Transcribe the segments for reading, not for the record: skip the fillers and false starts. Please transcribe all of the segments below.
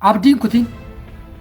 Abdiin kutiin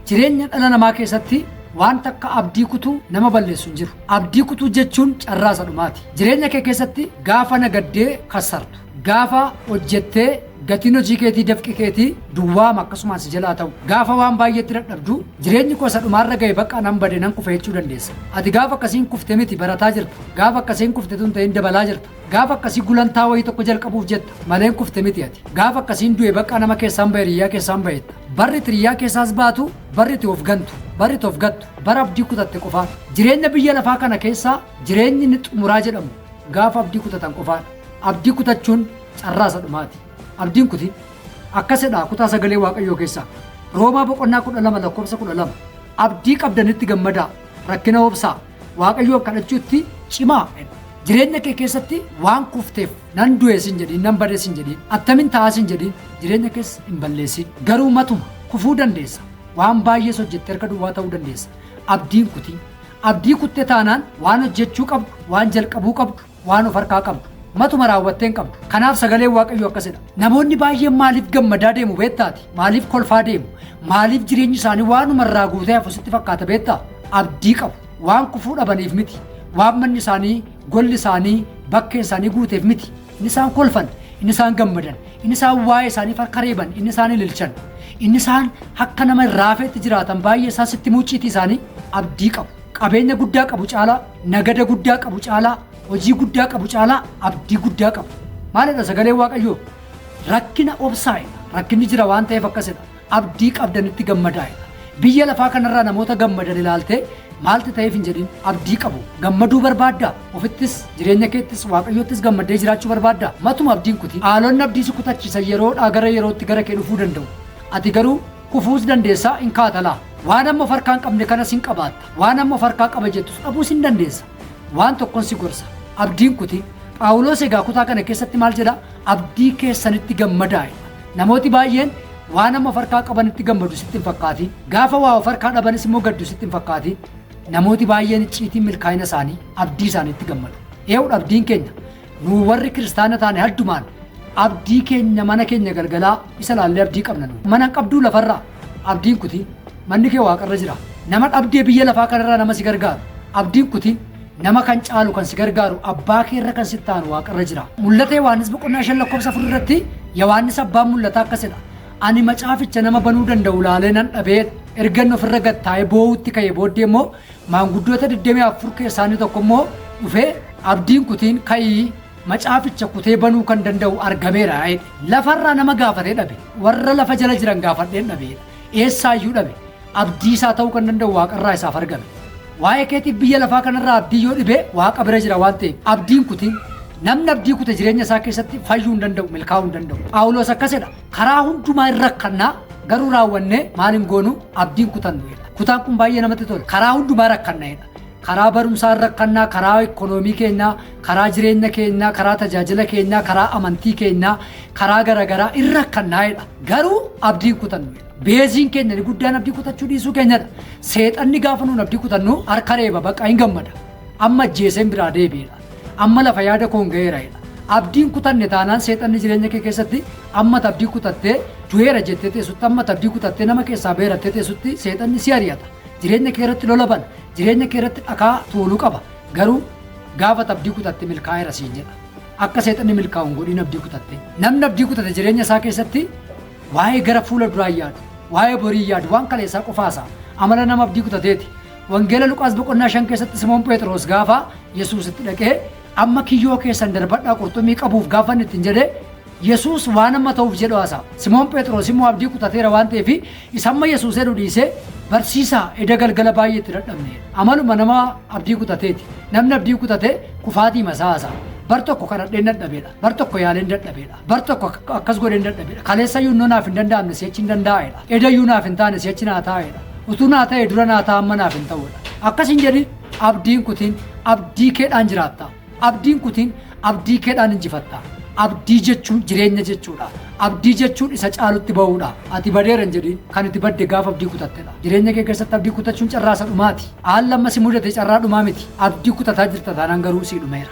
jireenya dhala namaa keessatti wanta akka abdii kutuu nama balleessu hin jiru. Abdii kutuu jechuun carraa isa dhumaati. Jireenya kee keessatti gaafa nagaddee kassartu, gaafa hojjettee gatiin hojii keetii dafqi keetii duwwaama akkasumaan si jalaa ta'u, gaafa waan baay'eetti dadhabdu jireenyi koo isa dhumaarra ga'e bakka nan bade nan kufe jechuu dandeessa. Ati gaafa akkasiin kufte miti barataa jirta. Gaafa akkasiin kufte tun ta'in dabalaa jirta. Gaafa akkasii gulantaa wayii tokko jalqabuuf jetta maleen kufte miti ati. Gaafa akkasiin du'e bakka nama keessaan bahe hiriyyaa keessaan bahetta. Barri itti hiriyyaa keessaas baatu, barri itti of gantu, barri itti of gattu, bara abdii kutatte qofaadha. Jireenya biyya lafaa kana keessaa jireenyi inni xumuraa jedhamu gaafa abdii kutatan qofaadha. Abdii kutachuun carraa isa dhumaati. Abdiin kutin akkasidha kutaa sagalee Waaqayyoo keessaa. Roomaa boqonnaa 12 lakkoofsa 12. Abdii qabdanitti gammadaa, rakkina obsaa, Waaqayyoon kadhachuutti cimaa. Jireenya kee keessatti waan kufteef nan du'e sin jedhiin, nan bade sin jedhiin, attamin ta'aa sin jedhiin, jireenya keessa hin balleessin. Garuu matuma kufuu dandeessa. Waan baay'ees hojjettee harka duwwaa ta'uu dandeessa. Abdiin kutiin. Abdii kutte taanaan waan hojjechuu qabdu, waan jalqabuu qabdu, waan of harkaa qabdu matuma raawwattee hin qabdu. Kanaaf sagaleen Waaqayyoo akkasidha. Namoonni baay'een maaliif gammadaa deemu beektaati? Maaliif kolfaa deemu? Maaliif jireenyi isaanii waanuma irraa guutee hafu sitti fakkaata beektaa? Abdii qabu. Waan kufuu dhabaniif miti. Waan manni isaanii, golli isaanii, bakkeen isaanii guuteef miti. Inni isaan kolfan, inni isaan gammadan, inni isaan waa'ee isaanii harka reeban, inni isaan ililchan, inni isaan akka nama hin raafeetti jiraatan baay'ee isaa sitti muucciitii isaanii abdii qabu. Qabeenya guddaa qabu caalaa, nagada guddaa qabu caalaa, hojii guddaa qabu caalaa abdii guddaa qabu. Maalidha sagaleen Waaqayyoo? Rakkina obsaa'edha. Rakkinni jira waan ta'eef akkasidha. Abdii qabdanitti gammadaa'edha. Biyya lafaa kanarraa namoota gammadan ilaaltee maalti ta'eef hin jedhin, abdii qabu. Gammaduu barbaaddaa? Ofittis, jireenya keettis, Waaqayyottis gammaddee jiraachuu barbaaddaa? Matuma abdiin kutin. Haalonni abdii si kutachiisan yeroodhaa gara yerootti gara kee dhufuu danda'u. Ati garuu kufuus dandeessaa hin kaatalaa. Waan amma of harkaa hin qabne kanas hin qabaatta. Waan amma of harkaa qaba jettus dhabuus hin dandeessa. Waan tokkon si gorsa. Abdiin kutin. Phaawulos egaa kutaa kana keessatti maal jedha? Abdii keessanitti gammadaa jedha. Namooti baay'een waan amma of harkaa qabanitti gammadu sitti hin fakkaatin. Gaafa waa of harkaa dhabanis immoo gaddu sitti hin fakkaatin. Namooti baay'een icciitiin milkaa'ina isaanii abdii isaaniitti gammadu. Eewudha abdiin keenya. Nu warri kiristaana taane haddumaan abdii keenya mana keenya galgalaa isa laallee abdii qabna nu. Mana hin qabduu lafarraa abdiin kutiin. Manni kee waaqarra jira. Nama dhabdee biyya lafaa kanarraa nama si gargaaru abdiin kutiin. Nama kan caalu kan si gargaaru abbaa keerra kan sitti aanu waaqarra jira. Mul'ata Yohaannis boqonnaa 5 lakkoofsa 4 irratti Yohaannis abbaan mul'ataa akkasidha. Ani macaaficha nama banuu danda'u laalee nan dhabee erga inni ofirra gad taa'ee boo'utti ka'ee booddee immoo maanguddoota 24 keessaa inni tokko immoo dhufee abdiin kutiin ka'ii macaaficha kutee banuu kan danda'u argameera jedhe. Lafarraa nama gaafatee dhabe. Warra lafa jala jiran gaafadheen dhabeedha. Eessaayyuu dhabe. Abdii isaa ta'uu kan danda'u waaqarraa isaaf argame. Waa'ee keetiif biyya lafaa kanarraa abdii yoo dhibe waaqa bira jira waan ta'eef abdiin kutiin. Namni abdii kute jireenya isaa keessatti fayyuu hin danda'u, milkaa'uu hin danda'u. Phaawulos akkasidha. Karaa hundumaa hin rakkannaa garuu raawwannee maal hin goonu abdiin kutannu jedha. Kutaan kun baay'ee namatti tola. Karaa hundumaa rakkanna jedha. Karaa barumsaa hin rakkannaa, karaa ikkonoomii keenyaa, karaa jireenya keenyaa, karaa tajaajila keenyaa, karaa amantii keenyaa, karaa garaagaraa hin rakkannaa jedha. Garuu abdiin kutannu jedha. Beeziin keenya inni guddaan abdii kutachuu dhiisuu keenyadha. Seexanni gaafa nuun abdii kutannu harka reeba bakka hin gammada. Amma ajjeeseen biraa deebi'edha. Amma lafa yaada koon ga'eera jedha. Abdiin kutanne taanaan seexanni jireenya kee keessatti amma abdii kutattee du'eera jettee teessutti, amma abdii kutattee nama keessaa beerattee teessutti seexanni si ari'ata. Jireenya kee irratti lola bana. Jireenya kee irratti dhakaa tuuluu qaba. Garuu gaafa abdii kutatte milkaa'eera siin jedha. Akka seexanni milkaa'u hin godhin abdii kutatte. Namni abdii kutate jireenya isaa keessatti waa'ee gara fuula duraa yaadu, waa'ee borii yaadu, waan kaleessaa qofaasaa amala nama abdii kutateeti. Wangeela Luqaas boqonnaa 5 keessatti Simoon Phexros gaafa Yesuusitti dhaqee amma kiyyoo keessan darbadhaa qurxummii qabuuf gaafa inni ittiin jedhee Yesuus waan amma ta'uuf jedhu haasa'a. Simoon Phexros immoo abdii kutateera waan ta'eef isa amma Yesuus jedhu dhiisee barsiisaa eda galgala baay'ee itti dadhabne. Amaluma nama abdii kutateeti. Namni abdii kutate kufaatii masaa haasa'a. Bar tokko kadhadheen dadhabeedha. Bar tokko yaaleen dadhabeedha. Bar tokko akkas godheen dadhabeedha. Kaleessa iyyuu innoo naaf hin danda'amne si'achi hin danda'aedha. Eda iyyuu naaf hin taane si'achi naa taa'eedha. Utuu naa ta'e dura naa ta'a amma naaf hin ta'uudha. Akkas hin jedhin, abdiin kutiin, abdii keedhaan jiraatta. Abdiin kutiin, abdii keedhaan injifatta. Abdii jechuun jireenya jechuudha. Abdii jechuun isa caalutti ba'uudha. Ati badeera hin jedhin, kan itti badde gaafa abdii kutattedha. Jireenya kee keessatti abdii kutachuun carraa isa dhumaati. Haalli amma si mudate carraa dhumaa miti. Abdii kutataa jirta taanaan garuu sii dhumeera.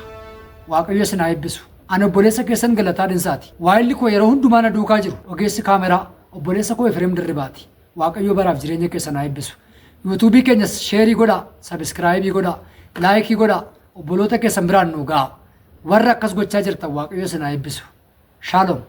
Waaqayyo isin haa eebbisu. Ani obboleessa keessan Galataa Dhinsaati. Waayilli koo yeroo hundumaa na duukaa jiru ogeessi kaameraa obboleessa koo Efreem Dirribaati. Waaqayyo baraaf jireenya keessan haa eebbisu. Yuutuubii keenyas share godhaa, subscribe godhaa, like godhaa, obboloota keessan biraan nuu ga'a. Warra akkas gochaa jirtan, Waaqayyo isin haa eebbisu. Shaaloom.